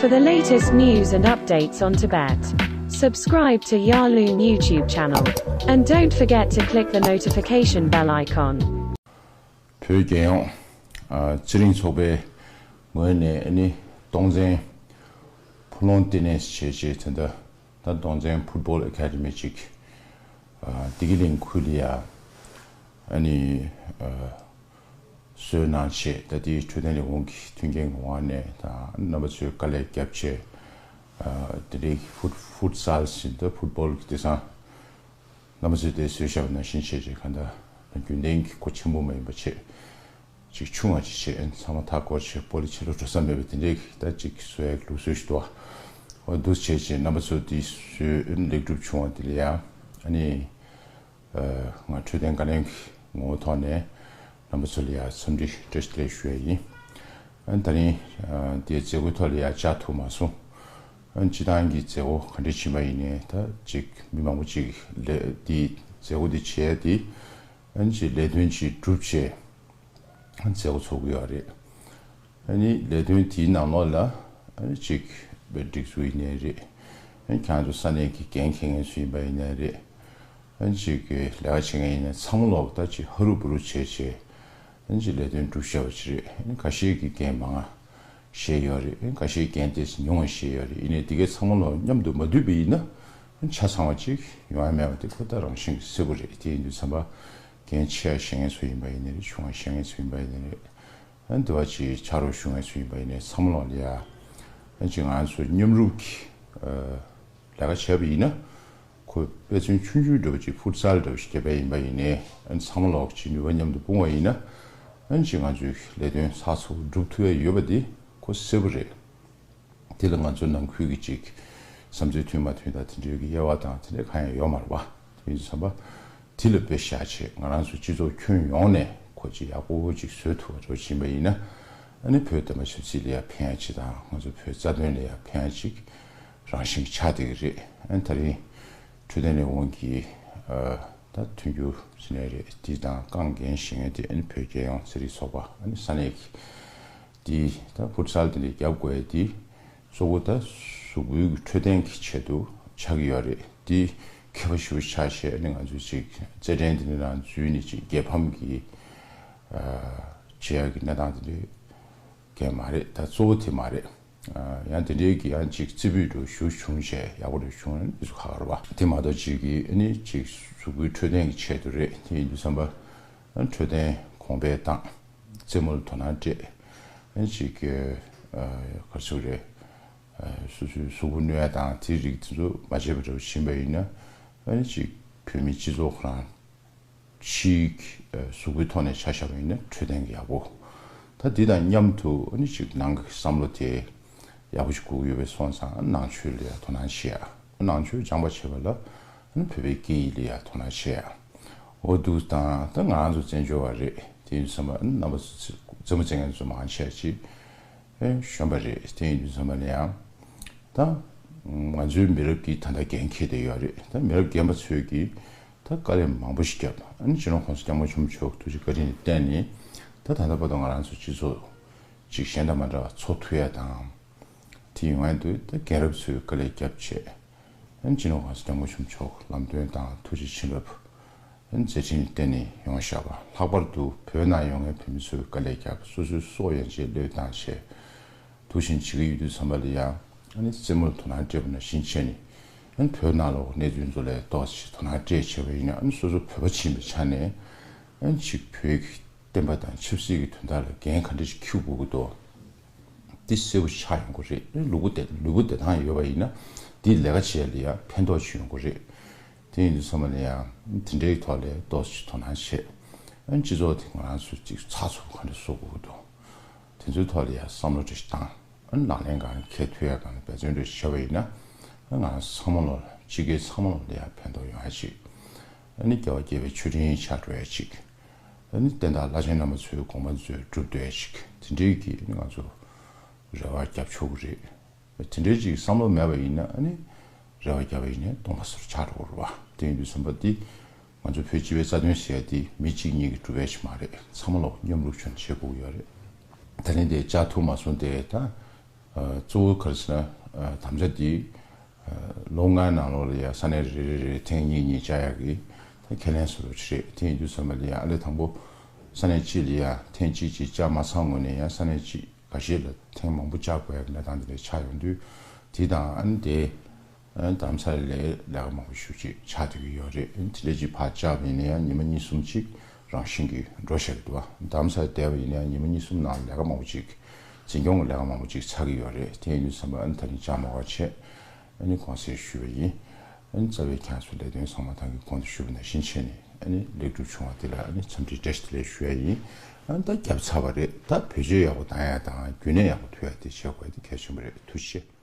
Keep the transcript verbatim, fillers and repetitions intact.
For the latest news and updates on Tibet, subscribe to Yarlun YouTube channel. And don't forget to click the notification bell icon. བོད་རྒྱལ་ཡོངས་ཨ་རྩེད་རིགས་ཚོགས་པའི་ངོས་ནས་ཨ་ནི་སྟོང་བཙན་ཕུ་ལོང་ཏི་ནེས་བྱས་རྗེས་དེ་འདྲ་ད་སྟོང་བཙན་ཕུཊ་བོལ་ཨེ་ཀ་ཌི་མི་ཅིག་ཨ་བདེ་སྐྱིད་གླིང་ཁུལ་ལ་ཡ་ཨ་ནི་ཨ་བཟོས་གནང་ཆེད་ད་ལྟའི་འཕྲོད་བསྟེན་ལས་ཁུངས་ཀྱི་མཐུན་རྐྱེན་གྱི་དབང་ནས་ད་རྣམ་པ་ཚོས་དཀའ་ལས་བརྒྱབ་བྱས་ཨ་དེ་རིང་ཕུཊ་ཕུཊ་སལ་ཟེར་ད་ཕུཊ་བོལ་གྱི་དེང་སང་རྣམ་པ་ཚོས་དེ་བཟོས་བཞག་པ་ནང་བཞིན་བྱས་རྗེས་གང་ལྟར་རྒྱུན་ལྡན་གྱི་སྒོ་ཆེན་པོ་མ་ཡིན་པ་བྱས། ཅིག་ཆུང་བ་ཅིག་བྱས་ཚང་མ་མཐའ་སྐོར་བྱས་སྤོ་ལོ་ཕྱི་ལོགས་འགྲོ་ས་མེད་པ་དེ་འདྲའི་ད་ཅིག་བཟོ་ཡག་ལུགས་སྲོལ་ཞིག་འདུག་འོ་འདུག་བྱས་རྗེས་རྣམ་པ་ཚོ་དེ་བཟོས་ལེགས་གྲུབ་བྱུང་བ་དེ་ལ་ཡང་ཨ་ནི་ང་འཕྲོད་བསྟེན་བཀའ་བློན་གྱི་ངོ་བོ་ཐོག་ནས་རྣམ་པ་ཚོ་ལ་ཡང་འཚམས་འདྲི་བཀྲ་ཤིས་བདེ་ལེགས་ཞུ་ཡ་ཡིན། ཨ་ནི་ད་རིང་དེའི་མཛད་སྒོའི་ཐོག་ལ་ཡང་བཅར་ཐུབ་མ་སོང་། ཨ་ནི་སྤྱི་བཏང་གི་མཛད་སྒོ་ག་འདྲ་ཕྱིན་པ་ཡིན་ནའི་ད་ཅིག་མི་མང་པོ་ཅིག་ལས་དེའི་མཛད་སྒོ་དེ་བྱས་ཏེ་ཨ་ནི་ཅིག་ལས་དོན་ཅིག་བསྒྲུབས་བྱས། མཛད་སྒོ་ཚོགས་ཀྱི་ཡོད་རེད། ཨ་ནི་ལས་དོན་དེའི་ནང་ལོགས་ལ་ཨ་ནི་གཅིག་སྒྲིག་འཛུགས་ཡིན་ནའི་རེད། ཨ་ནི་ཁྱེད་ཚོ་ས་གནས་ཀྱི་འགན་འཁྱེར་མཁན་ཚོ་ཡིན་པ་ཡིན་ནའི་རེད། ཨ་ནི་གཅིག་གི་ལས་ཀ་བྱེད་མཁན་ཡིན་ནའི་ཚང་མ་ལོག་ད་ཅིག་ཧ་རུ་བུ་རུ་བྱས་བྱས་ཨ་ནི་གཅིག་ལས་དོན་སྒྲུབ་བཞག་པ་ཅིག་རེད། ཨ་ནི་ཁ་ཤས་ཀྱི་འགན་མང་ང་བཞེས་ཡོད་རེད། ཨ་ནི་ཁ་ཤས་འགན་ཏོག་ཙམ་ཉུང་ང་བཞེས་ཡོད་རེད། ཡིན་ནའི་དེ་གའི་ཚང་མ་ལོག་མཉམ་དུ་མ་འདུས་པ་ཡིན་ན་ཨ་ནི་ཆ་ཚང་བ་ཅིག་ཡོང་ཡ་མེད་པ་དེ་ཁོ་ད་རང་བཞིན་གྱི་གསལ་པོ་རེད། དེ་ཡིན་དུས་ཙམ་པ། འགན་ཆེ་བ་བཞེས་མཁན་ཚོ་ཡིན་པ་ཡིན་ནའི་རེད། ཆུང་བ་བཞེས་མཁན་ཚོ་ཡིན་པ་ཡིན་ནའི་རེད། ཨ་ནི་དེ་བ་ཅིག་ཕྱག་རོགས་ཞུ་མཁན་ཚོ་ཡིན་པ་ཡིན་ནའི་རེད། ཚང་མ་ལོག་ལ་ཡ་ཨ་ནི་ཅིག་ང་ཚོ་མཉམ་རུབ་ཀྱིས་ལས་ཀ་བྱས་པ་ཡིན་ན་ཁོ་དཔེ་མཚོན་ཆུང་ཆུང་འདྲ་བོ་ཅིག་ཕུཊ་སལ་འདྲ་བོ་ཞིག་བརྒྱབ་པ་ཡིན་པ་ཡིན་ནའི་ཨ་ནི་ཚང་མ་ལོག་ཅིག་ནུས་པ་མཉམ་དུ་སྤུངས་པ་ཡིན་ན་ཨ་ནི་ཅིག་ང་ཚོའི་ལས་དོན་ཚགས་ཚུད་སྒྲུབ་ཐུབ་ཡ་ཡོད་པ་དེ་ཁོ་གསལ་པོ་རེད། དེ་ལ་ང་ཚོ་ནང་ཁུལ་གྱི་ཅིག་བསམ་ཚུལ་མཐུན་མ་མཐུན་དང་དེ་འདྲའི་གི་དབྱེ་བ་དང་དེ་འདྲའི་གང་ཡང་ཡོད་མ་རེད་པ། དེ་ཡིན་དུས་ཙམ་པ་དེ་ལ་དཔེ་བཞག་བྱས་ང་རང་ཚོ་སྤྱི་ཚོགས་ཁྱོན་ཡོངས་ནས་ཁོ་ཅིག་ཡག་པོ་ཅིག་བཟོ་ཐུབ་པ་འདྲ་བོ་ཕྱིན་པ་ཡིན་ན་ཨ་ནི་བོད་བསྟན་པ་ཆབ་སྲིད་ལ་ཡང་ཕན་ཡ་ཅིག་དང་ང་ཚོ་བོད་རྩ་དོན་ལ་ཡང་ཕན་ཡ་ཅིག་རང་བཞིན་གྱི་ཆགས་བསྡད་ཀྱི་རེད། ཨ་ནི་ད་རིང་འཕྲོད་བསྟེན་ལས་ཁུངས་ཀྱི་ད་མཐུན་འགྱུར་ཟེར་ནའི་རེད། དེ་དང་རྐང་འགན་བཞེས་མཁན་དེ་ཨ་ནི་བོད་རྒྱལ་ཡོངས་རྩེད་རིགས་ཚོགས་པ་ཨ་ནི་ས་གནས་ཀྱི་དེ་ད་ཕུཊ་སལ་དེ་འདྲ་རྒྱབ་དགོས་ཡ་དེ་གཙོ་བོ་ད་གཟུགས་པོའི་འཕྲོད་བསྟེན་གྱི་ཆེད་དུ་ཆགས་ཀྱི་ཡོད་རེད། དེ་མཁས་པ་ཞེ་པོ་ཆགས་བྱས་ཨ་ནི་ང་ཚོས་ཅིག་རྩེད་འགྲན་དེ་འདྲ་ནང་འཛུལ་ནས་ཅིག་རྒྱལ་ཕམ་གྱི་བྱེད་ཡག་གི་གནས་སྟངས་དེ་འདྲའི་གང་ཡང་མ་རེད། ད་གཙོ་བོ་དེ་མ་རེད། ཡང་དེ་འདྲའི་གི་ཡང་ཅིག་རྩེ་ཕུད་འདྲ་ཞུ་བྱུང་བྱས་ཡག་པོ་འདྲ་བྱུང་ཨ་ནི་དེ་ཚོ་ཁག་ཁག་རེད་པ། དེ་མ་གཏོགས་ཅིག་གི་ཨ་ནི་ཅིག་གཟུགས་པོའི་འཕྲོད་བསྟེན་གྱི་ཆེད་དུ་རེད། དེ་ཡིན་དུས་ཙམ་པ་ཨ་ནི་འཕྲོད་བསྟེན་གོང་འཕེལ་བཏང་། རྩེད་མོ་ལ་དོ་སྣང་སྤྲད། ཨ་ནི་ཅིག་གི་ག་རེ་ཟེར་དགོས་རེད། སོ་སོའི་གཟུགས་པོ་གནོད་ཡ་དང་དེའི་རིགས་དེ་ཚོ་མ་བྱས་པ་འདྲ་བོ་ཕྱིན་པ་ཡིན་ན་ཨ་ནི་ཅིག་བོད་མི་སྤྱི་ཚོགས་ཁོ་རང་ཕྱིའི་གཟུགས་པོའི་ཐོག་ནས་ཆ་བཞག་པ་ཡིན་ན་འཕྲོད་བསྟེན་གྱི་ཡག་པོ། ད་འདི་དང་མཉམ་དུ་ཨ་ནི་ཅིག་ནང་གི་བསམ་བློ་དེ་ཡག་པོ་ཞིག་དགོས་ཀྱི་ཡོད་པའི་སོང་ཙང་ནང་ཆོས་ལ་ཡང་དོ་སྣང་བྱེད་ཡ། ནང་ཆོས་སྦྱངས་པ་བྱེད་པ་ལ་ཨ་ནི་བོད་པའི་སྐད་ཡིག་ལ་ཡང་དོ་སྣང་བྱེད་ཡ། འོ་འདུག་དང་ད་ང་རང་ཚོ་བཙན་བྱོལ་བ་རེད། དེ་ཡིན་དུས་ཙམ་པ་ཨ་ནི་རྣམ་པ་ཚོ་རྩེད་མོ་རྩེད་མཁན་ཚོ་མང་ཆེ་ཅིག་ཨེ་གཞོན་པ་རེད། དེ་ཡིན་དུས་ཙམ་པ་ལ་ཡང་ད་ང་ཚོའི་མི་རབས་ཀྱིས་ད་ལྟ་འགན་འཁྱེར་བསྡད་ཡོད་རེད། ད་མི་རབས་རྒན་པ་ཚོས་ཀྱིས་ད་དཀའ་ལས་མང་པོ་ཞིག་བརྒྱབ། ཨ་ནི་སྤྱི་ནོར་༸གོང་ས་༸སྐྱབས་མགོན་ཆེན་པོ་མཆོག་ཐུགས་རྗེ་བཀའ་དྲིན་ལ་བརྟེན་ནས་ད་ད་ལྟ་བར་དུ་ང་རང་ཚོ་སྤྱི་ཚོགས་ཅིག་གཞན་དང་མ་འདྲ་བ་འཚོ་ཐུབ་ཡ་དང་། དེ་ཡོང་ཡ་འདུག་ད་རྒན་རབས་ཚོས་དཀའ་ལས་བརྒྱབ་བྱས། ཨ་ནི་སྤྱི་ནོར་༸གོང་ས་༸སྐྱབས་མགོན་ཆེན་པོ་མཆོག་ལམ་སྟོན་དང་ཐུགས་རྗེ་བྱིན་རླབས་ཨ་ནི་མཛད་འཕྲིན་བརྟེན་ནས་ཡོང་བཞག་པ། ལྷག་པར་དུ་བོད་ནང་ཡོད་མཁན་བོད་མི་ཚོས་དཀའ་ལས་བརྒྱབ། སོ་སོའི་སྲོག་ཡན་ཆད་བློས་བཏང་བྱས་འདུག་བཞིན་བྱེད་ཀྱི་ཡོད་དུས་ཙམ་པ་ལ་ཡང་ཨ་ནི་རྩེད་མོར་དོ་སྣང་སྤྲད་པ་ནང་བཞིན་བྱས་ནས་ཨ་ནི་བོད་ནང་ལོགས་གནས་ཚུལ་ཚོ་ལ་ཏོག་ཙམ་དོ་སྣང་སྤྲད་བྱས་པ་ཡིན་ན་ཨ་ནི་སོ་སོ་བོད་པ་ཕྱིན་པའི་ཆ་ནས་ཨ་ནི་ཅིག་བོད་ཀྱི་བསྟན་པ་དང་ཆབ་སྲིད་ཀྱི་དོན་དག་ལ་འགན་ག་འདྲ་ཞིག་འཁྱེར་དགོས་ཀྱི་འདུག་འདི་གསལ་པོ་ཆགས་ཡོང་གི་རེད། ལུས་པོ་བདེ་ལུས་པོ་བདེ་ཐང་ཡོད་པ་ཡིན་ན་འདིས་ལས་ཀ་བྱེད་ཡ་ལ་ཡང་ཕན་ཐོགས་ཅིག་ཡོང་གི་རེད། དེ་ཡིན་དུས་ཙམ་པ་ལ་ཡང་དེ་འདྲའི་ཐོག་ལ་ཏོག་ཙམ་དོ་སྣང་བྱེད། ཨ་ནི་སྤྱི་ཚོགས་དེ་ང་རང་ཚོས་ཅིག་ཚགས་ཚུད་པོ་ག་འདྲ་བཟོ་དགོས་ཀྱི་འདུག་དེ་ཚོའི་ཐོག་ལ་ཡང་བསམ་བློ་འདྲ་ཞིག་བཏང་། ཨ་ནི་ལག་ལེན་གང་འཁེལ་ཐུབ་ཡ་གང་ལ་འབད་བརྩོན་འདྲ་ཞིག་བྱས་པ་ཡིན་ན་ཨ་ང་རང་ཚང་མ་ལོ་ལ་སྤྱི་སྒེར་ཚང་མ་ལོ་ལ་ཡང་ཕན་ཐོགས་ཡོང་ཡ་ཅིག་ཨ་ནི་རྒྱལ་བ་དགྱེས་པའི་མཆོད་སྤྲིན་ཆགས་འགྲོ་ཡ་ཅིག་ཨ་ནི་བསྟན་བདག་བླ་ཆེན་རྣམ་པ་ཚོའི་དགོངས་པ་ཚོ་འགྲུབ་སྡོད་ཡ་ཞིག་དེ་འདྲའི་གི་ཨ་ནི་ང་ཚོ་རེ་བ་རྒྱབ་ཆོག་གི་རེད། དེ་འདྲའི་ཅིག་བསམ་བློ་མེད་པ་ཡིན་ན་ཨ་ནི་རེ་བ་རྒྱབ་པ་ཡིན་ནའི་སྟོང་པ་ཟེར་ཆགས་འགྲོ་གི་རེད་བ། དེ་ཡིན་དུས་ཙམ་པ་འདི་ང་ཚོ་བོད་སྤྱི་པའི་རྩ་དོན་ཟེར་ཡ་འདི་མི་གཅིག་གཉིས་ཀྱིས་སྒྲུབ་ཡ་ཞིག་མ་རེད། ཚང་མ་ལོག་མཉམ་རུབ་བྱས་ནས་བྱེད་དགོས་ཀྱི་ཡོད་རེད། ད་ལན་དེ་བཅར་ཐུབ་མ་སོང་སྟེ་ད། གཙོ་བོ་ག་རེ་ཟེར་ན། དམ་བཅའ་འདི་ལོ་ལྔའི་ནང་ལོགས་ལ་ཡ་ས་གནས་རེ་རེ་རེ་ཐེངས་གཉིས་གཉིས་བཅར་ཡག་གི་ད་ཁས་ལེན་བཟོ་འདྲ་ཅིག་རེད། དེ་ཡིན་དུས་ཙམ་པ་ལ་ཡ་ཨ་ལས་དང་པོ་ས་གནས་གཅིག་ལ་ཡ་ཐེངས་གཅིག་གཅིག་བཅར་མ་ཚར་སྔོན་ནས་ཡ་ས་གནས་གཅིག་འགའ་ཤས་ལ་ཐེངས་མང་པོ་བཅར་དགོས་ཡག་གི་གནས་སྟངས་དེ་འདྲ་ཆགས་ཡོང་དུས། དེ་དང་ཨ་ནི་དེ་རྡ་རམ་ས་ལ་ལས་ལས་ཀ་མང་པོ་ཞེ་པོ་ཅིག་ཆགས་བསྡད་ཀྱི་ཡོད་རེད། དེ་འདྲ་ཅིག་ཕར་བཅར་བ་ཡིན་ན་ཡང་ཉི་མ་གཉིས་གསུམ་ཅིག་རང་བཞིན་གྱིས་འགྲོ་བཞག་གི་འདུག་བ། རྡ་རམ་ས་ལ་བསྡད་པ་ཡིན་ན་ཡང་ཉི་མ་གཉིས་གསུམ་ནང་ལས་ཀ་མང་པོ་ཅིག་འཛིན་སྐྱོང་གི་ལས་ཀ་མང་པོ་ཅིག་ཚར་གྱི་ཡོད་རེད། དེ་ཡིན་དུས་ཙམ་པ་ཨ་ནི་ད་རིང་བཅར་མ་དགོས་པ་བྱས་ཨ་ནི་དགོངས་སེལ་ཞུས་པ་ཡིན། ཨ་ནི་རྩ་བའི་ཁྱེད་ཚོ་ལས་དོན་ཚང་མ་ད་གིན་གོང་དུ་ཞུས་པ་ནང་བཞིན་བྱས་ནས་ཨ་ནི་ལེགས་གྲུབ་བྱུང་བ་དེ་ལ་ཨ་ནི་འཚམས་འདྲི་བཀྲ་ཤིས་བདེ་ལེགས་ཞུ་ཡ་ཡིན། ཨ་ནི་ད་བརྒྱབ་ཚར་བ་རེད། ད་བེད་སྤྱོད་ཡག་པོ་བཏང་ཡ་དང་རྒྱུན་གནས་ཡག་པོ་ཐུབ་ཡ་དེ་བྱེད་དགོས་ཡ་དེ་གལ་ཆེན་པོ་རེད། ཐུགས་རྗེ་ཆེ།